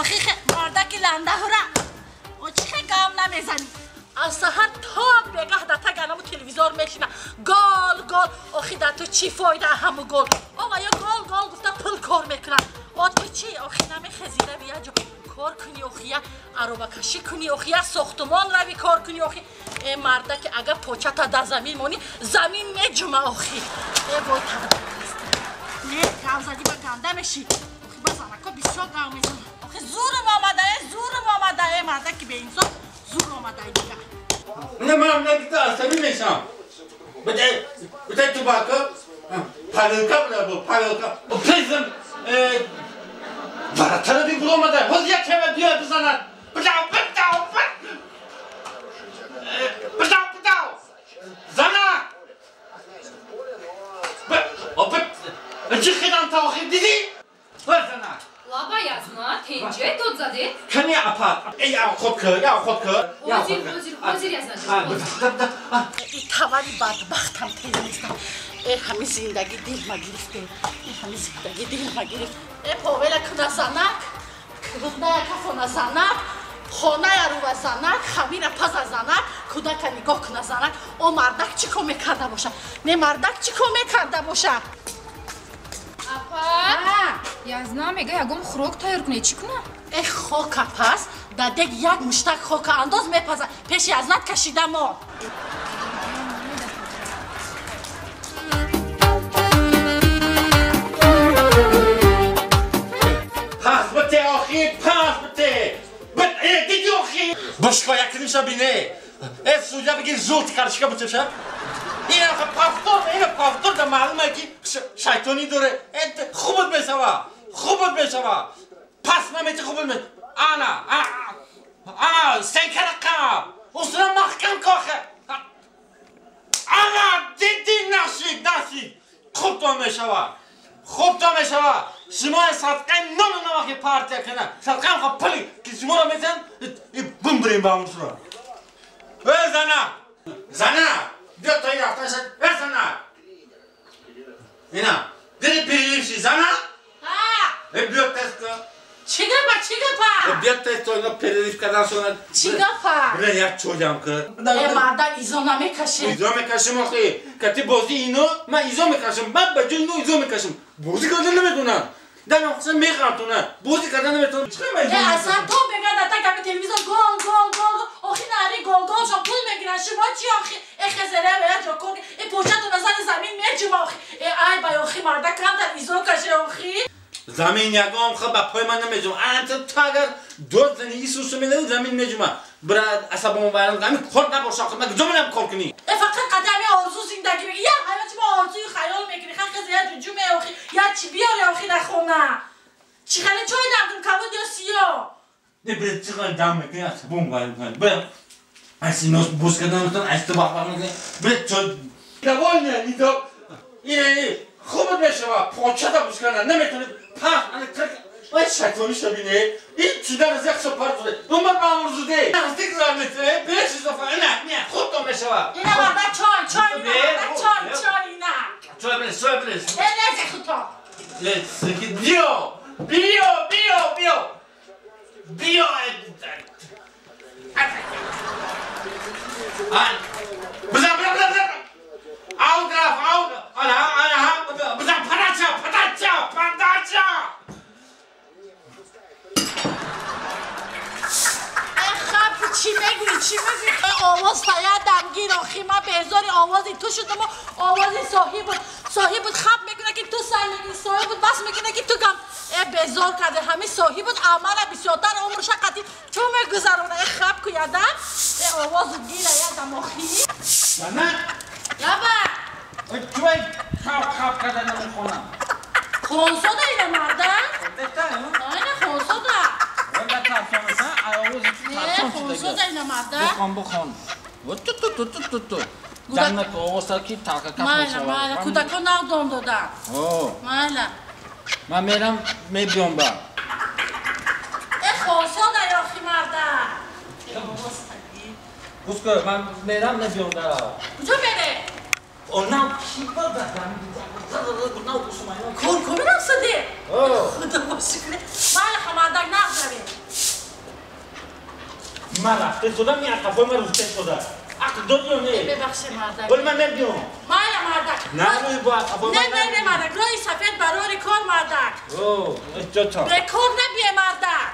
Охи мардаки ландаҳура о чӣ хе гам намезанӣ? Аз саҳар то бегаҳ дар таги анаму телевизор мешина. Гол гол. Охи дар ту чӣ фоида ҳаму гол? О ё гол гол гуфта пул кор мекунад. О ту чӣ? Охи намехезӣ рави як ҷо кор кунӣ, охи як аробакашӣ кунӣ, охи як сохтумон рави кор кунӣ, охи. Э мардаки агар почата дар замин монӣ, замин меҷума охи. Э вой тақдир. Не, гав задӣ ба ганда мешӣ. Охи ба занако бисёр гав мезанад. Охи зурм омада, э зурм омада, э мардаки беинсоф зур омада дига. Не, ман нагида асабӣ мешам. Бите тубака, парилка буда, парилка. Призм варатара би буромада. Ҳозир як кема биёяд бизанад. Бидав, бидав, бидав, бидав. Зана! Чӣ хелам та охир дидӣ? Зана! Лаба язна, тенҷе дод заде? Кани апа, эй ход кар, я ход кар. Ҳозир, ҳозир, ҳозир язна. И тавари бадбахтам тез нестам. Э ҳами зиндагӣ дилма гирифте. Э ҳами зиндагӣ дилма гирифт. Э повела куна занак, куная кафона занак, хоная рува занак, хамира паза занак, кӯдака нигоҳ куна занак. О мардак чӣ кор мекарда боша? Не мардак чӣ кор мекарда боша? Апа, язна мега ягон хӯрок тайёр кунед, чӣ кунам? Э хока пас, дар дег як муштак хока андоз мепаза, пеши язнат кашида мо. Пас бите охи, пас бите. Диди охи. Бушка якниша бине. Э судя бигир зулт каршика бутеша. Ина павтор, ина павтор да маълуме ки шайтонӣ доре. Хубот мешава, хубот мешава. Пас намети хубот ме. Ана, ана, сенкара қаб. Усра маҳкам кохе. Ана, диди нашид, нашид. Хуб то мешава. Хуб то мешава. Шумо садқаи нону намаки партия кана. Садқаам ха пули ки шуморо метан, бумбирем ба онсура. Э зана! Зана! Биё то ин рафтан шад. Э зана! Ина, диди переливши зана? Э биё тест кун. Чӣ гапа, чӣ гапа? Э биё тест кун, ина перелив кардан шона. Чӣ гапа? Бира як чойам кар. Э мардак изо намекашӣ. Изо мекашим охи. Кати бозӣ ино, ман изо мекашам. Ман ба ҷои ино изо мекашам. Бозӣ кардан наметавонам. Дар охир меғалтонам. Бозӣ кардан наметавонам. Чӣ ман изо? Э аслан то мега дар таги ҳами телевизор гол гол гол. Охи нари гол гол шон пул мегиранд. Шумо чӣ охи? Э хезере я ҷо кор. Э початона зани замин меҷума охи. Э ай бай охи мардак камтар изо каше охи. Замин ягон хаб ба пои ман намеҷума. Анта ту агар дод зани Исусу медади замин меҷума. Бира асабомо байрам ҳамин кор набоша охи. Ман куҷо мерам кор кунӣ? Э фақат қадами орзу зиндагӣ мекунӣ. Я ҳаёти мо орзуи хаёл мекунӣ. Ха хезе я ҷуҷуме охи. Я чӣ биёре охи дар хона. Чӣ хеле чой дам кунам кабуд ё сиёҳ? Не бира чӣ хеле дам мекунӣ асабомо байрам кунӣ. Бира аз нос бӯс кардан наметавонам, аз ту бахбах мекунӣ. Бира чой довольна нидо. Ина хубот мешава. Почата бӯс кардан наметавонӣ. Пах, ана так. Вай шайтонӣ шабине. Ин чида аз як сопар зуде. Умар маъмур зуде. Наздик замете. Беш изофа. Ина, не, хуб то мешава. Ина мардак чой, чой, ина мардак чой, чой, ина. Чой бирес, чой бирес. Э, незе хуто. Ле, биё, биё, биё, биё. Биё. Бизан, бизан, бизан, бизан. Аут рафт, аут. Ана, ана, бизан, подача, подача, подача. Чӣ мегӯӣ, чӣ мегӯӣ? Овоз таядам гир охи. Ман безори овози ту шудам. Овози соҳиб буд. Соҳиб буд хаб мекуна ки ту сай мегирӣ. Соҳиб буд бас мекуна ки ту гам. Э безор карде ҳамин соҳиб буд амала бисёртар умрша қатӣ ту мегузарона. Э хаб куядам. Э овозу гира ядам охи. Зана! Лаба! Чӯй хаб хаб карда намехонам. Хонсода ина марда? Айна хонсода. Хонсода ина марда? Бухон, бухон. Ту ту ту ту ту ту. Ҷаннат овоза ки талка каф Майла, майла, кӯдако нав дом дода. Майла. Ман мерам, мебиём ба. Э хонсода ёхи марда. Гӯш кун, ман мерам, мебиём да. Куҷо мере? Онам ки ба Кор кор мерам саде. Худо бо шукр. Майла, хамардак нағз равем. Ман рафта содам, ин қафои ман руфта сода. Ақл дод ё не? Бебахши мардак. Вале ман набиём. Майла мардак. На рӯи бо қафои ман. Не, не, не мардак. Роҳи сафед барори кор мардак. О, эҳтиёт. Бекор набие мардак.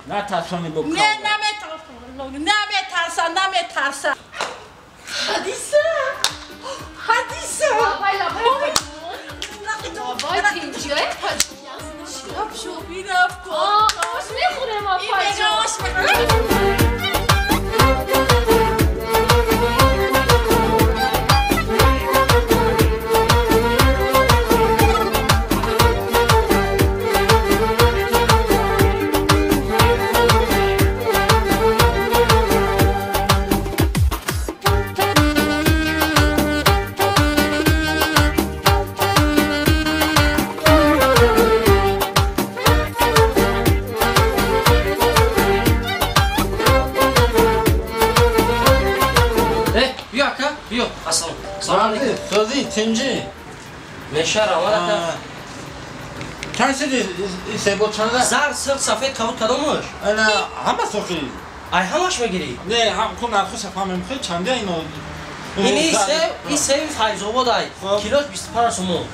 На тарсони бо. Не, наметарсам. Наметарсам, наметарсам. Ҳадиса. Ҳадиса. Вай лабай. Вай тинҷай. Шоб бинав кор. Ош мехӯрем апаҷон. Ош мехӯрем. Тинҷи? Мешарам, ака. Чанд шуди себо чанда? Зар, сир, сафед, кабуд кадомаш? Ана, ҳама сохи. Ай ҳамаш мегирӣ? Не, ку нарху сафамем хел чанде ино? Ини себ, и себи Файзобод ай. Килош 25 сомон.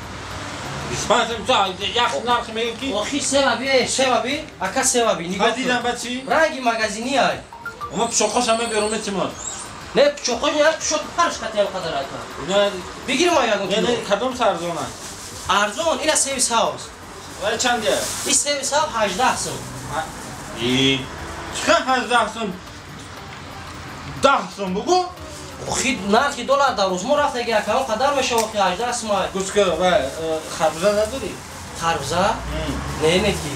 25 сомон, ту як нарх мегӣ ки? Охи себа би, себа би, ака себа би, нигоҳ кун. Дидам бачи? Ранги магазини ай. Ама пучоқош ҳама берун метимод. Не, пучоқош не, пучоқ парш қатиям қадар ака. Бигирим ай ягон кило. Не, кадом арзон аст? Арзон, ина себи сабз. Вале чанде? И себи сабз 18 сом. И чӣ 18 сом? 10 сом бугу? Охи нархи доллар дар рӯз мо рафтаги ака, он қадар мешава охи 18 сом ай. Гӯш кун, вай харбуза надорӣ? Харбуза? Не, не ки.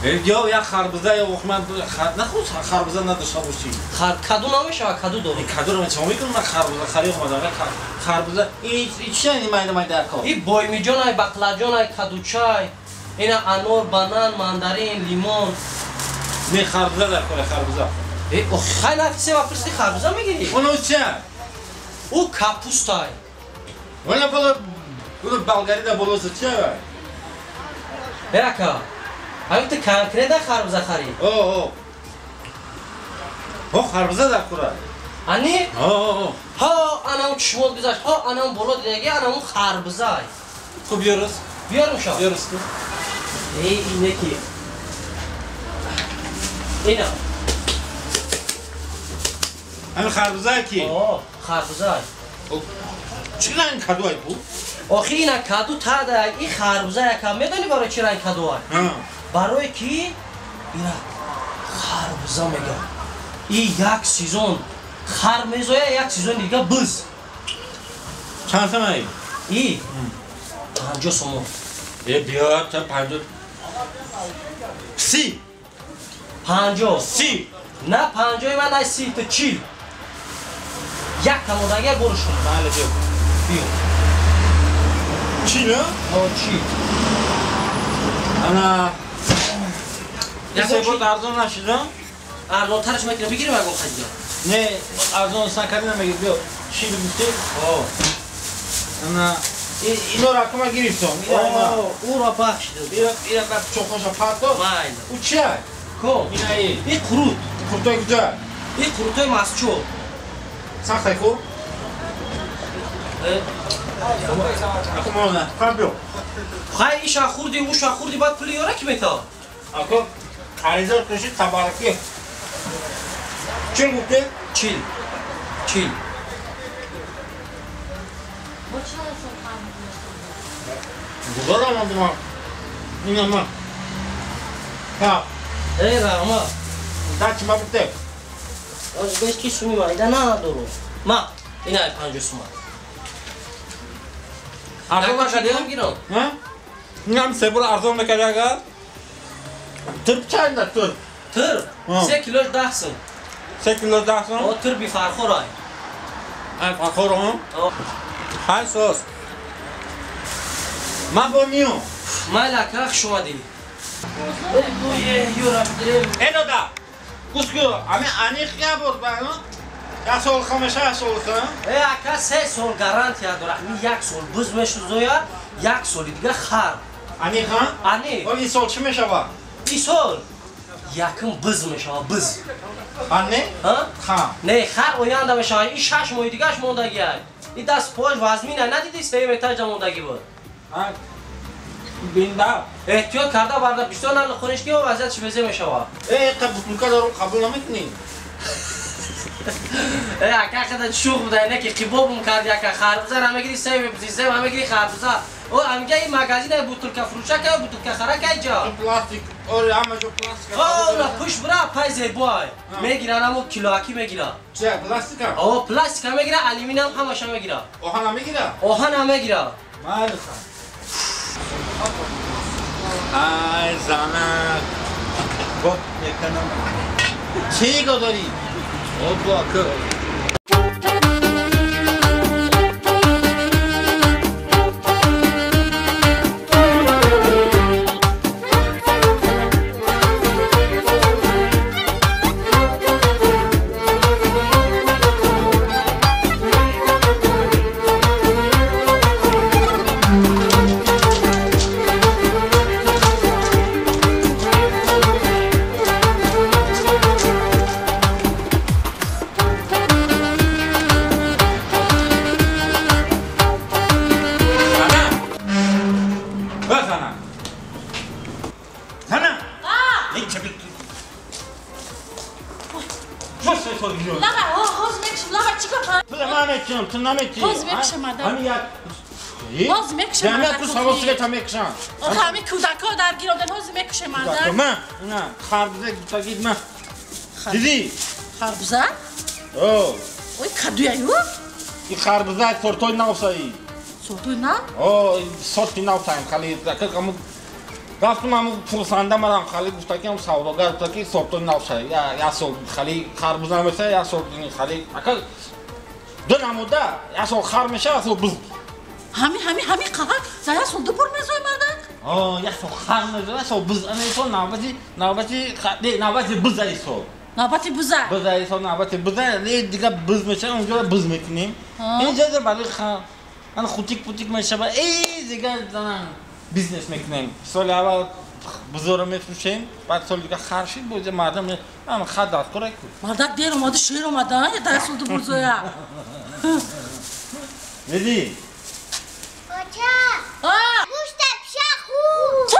Ё як харбуза ё ох ман нахуд харбуза надошта бошӣ. Каду намешава, каду дорӣ. Кадуро ман чӣ мекунам? Ман харбуза харид омадам. Харбуза и чӣ ин майда майда ака? И боймиҷон ай, бақлаҷон ай, кадучай. Ина анор, банан, мандарин, лимон. Не харбуза дар кор харбуза. Э, ох хай нархи себа пурсиди харбуза мегирӣ? Оно чӣ? Ӯ капустай. Вала бола болгарида болоса чӣ вай? Э ака. Ҳамин ту конкретно харбуза харид? О, о. Харбуза дар кора. Ани? О, о. Ҳо, ана он чишмот гузашт, ҳо, ана он боло дидаги, ана он харбузай. Хуб биёрус. Биёрум шо. Биёрус ку. Эй, инеки. Ина. Ҳамин харбузай ки? О, харбузай. Чӣ ранг каду ай бу? Охи ина каду тада, ин харбузай ака, медонӣ барои чӣ ранг каду ай? Барое ки ина харбуза мегӯям. И як сезон хар мезоя, як сезон дига буз. Чанд сом ай? И 50 сомон. Э, биё, та 50. 30. 50. 30. На 50 ман ай 30, ту 40. Як тамодага буруш кун. Бале, биё. Биё. 40? Ҳо, 40. Ана себот арзон нашуда? Арзонтараш мекунам, бигирим ягон харида. Не, арзон сакари намегир, биё. 40 гуфтӣ? Ҳо. Ана иноро акума гирифтам. О, ӯро бахшидам. Ира ба пучоқоша партоф. Майли. Ӯ чи ай? Ко? Ина и. И қурут. Қурутои куҷа? И қурутои масчо. Сахтай хуб? Аку мона, фар биё. Хай иша хурди, уша хурди, баъд пули ёра ки метавад? Аку харидор куши табаракӣ. Чил гуфтӣ? 40. 40. Гузорам андума. Ина ма. Ҳа. Э, раҳмат. Дачи ма бите. Оз беш ки суми майда надору. Ма, ина 50 сума. Арзон накардӣ? Гирам. Ҳа? Инам себур арзон накарди агар? Турб чанда турб? Турб? 3 килош 10 сом. 3 килош 10 сом? О, турби фархор ай. Ай фархор ом? Хай сос. Ман бо миём. Майла ака, хуш омадӣ. Э дода. Гӯш кун, ами аниқ ябор ба, як сол хамеша, як сол ха? Э ака, 3 сол гарантия дора. Ами як сол буз мешузоя, як соли дига хар. Аниқ ха? Аниқ. Ол ин сол чӣ мешава? Ин сол Якум биз мешава, биз. Ха не? Ха. Не, хар оянда мешава. И 6 моҳи дигаш мондагиай. И даст пош вазмина надиди сеюм этажа мондагӣ буд. Бинда. Эҳтиёт карда барда бисёр нахӯриш ки вазъиятш безе мешава. Э, қа бутылка даром қабул намекунӣ? Э, ака хада шух буда, не ки қибобум карди ака харбуза ра мегири сеюм бизем мегири харбуза. О, амга ин магазин бутылка фурӯша ка бутылка хара кай ҷа. Пластик, оре ҳама ҷо пластик. О, ура пуш бра пай зебой. Мегиран амо килоаки мегира. Че, пластика? О, пластика мегира, алюминиум ҳамаша мегира. Оҳана мегира? Оҳана мегира. Майли. Ай, занак. Гop мекунам. Чӣ дорӣ? Опа, ка. Ҳоз мекушем. Ҷамъият ку савосига мекушам. Охе ҳами кӯдакҳо даргир оден ҳоз мекушем мардак. Ма, на, харбуза гуфтагид ма. Дидӣ? Харбуза? О. Ой, кадуяю? И харбуза сортои навсаи. Сортои нав? О, сорти навсаем хали. Каму рафтум ҳаму пурсанда мадам хали гуфтаки ҳам савдогар гуфтаки сортои навсаи. Я сол хали харбуза меса, я сол хали. Ака ду намуда, я сол хар меша, я сол буз. Ҳами ҳами ҳами қаҳар за як сол ду бор мезои мардак? О, як сол хар мезои, як сол буз. Ана исол навбати навбати не, навбати буза исол. Навбати буза. Буза исол навбати буза, не дига буз меша, онҷо буз мекунем. Инҷо барои хар ана хутик путик мешава, эй дига бизнес мекунем. Соли аввал бузоро мефурӯшем, баъд соли дига хар шид, боз мардам ҳама хар дасткора ку. Мардак дер омада, шер омада, я дар сол ду бор зоя. Диди? Оча! Гӯшта пиша хӯр!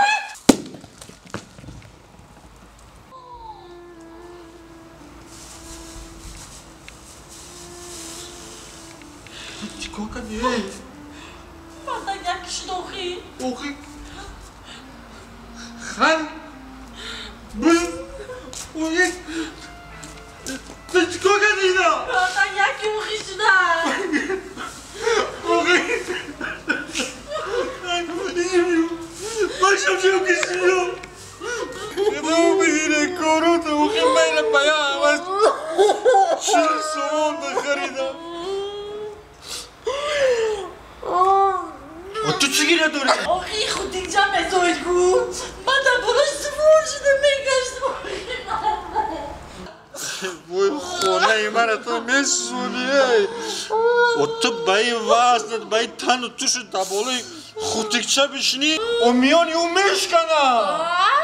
Чӣ кор кардӣ? Мардак як кишид охи. Охи? Хар? Буз? Ои? Ту чӣ кор кардӣ ино? Мардак яки охи шуда. Охи? Ту чӣ гиря дорӣ? Охи худикҷа мезоид гу. Ман дар болош сувор шуда мегаштам. Вой хонаи мара ту месӯзонӣ. О ту ба ин вазнат, ба ин тану тушу дар болои хутикча бишинӣ, о миёни ӯ мешканад.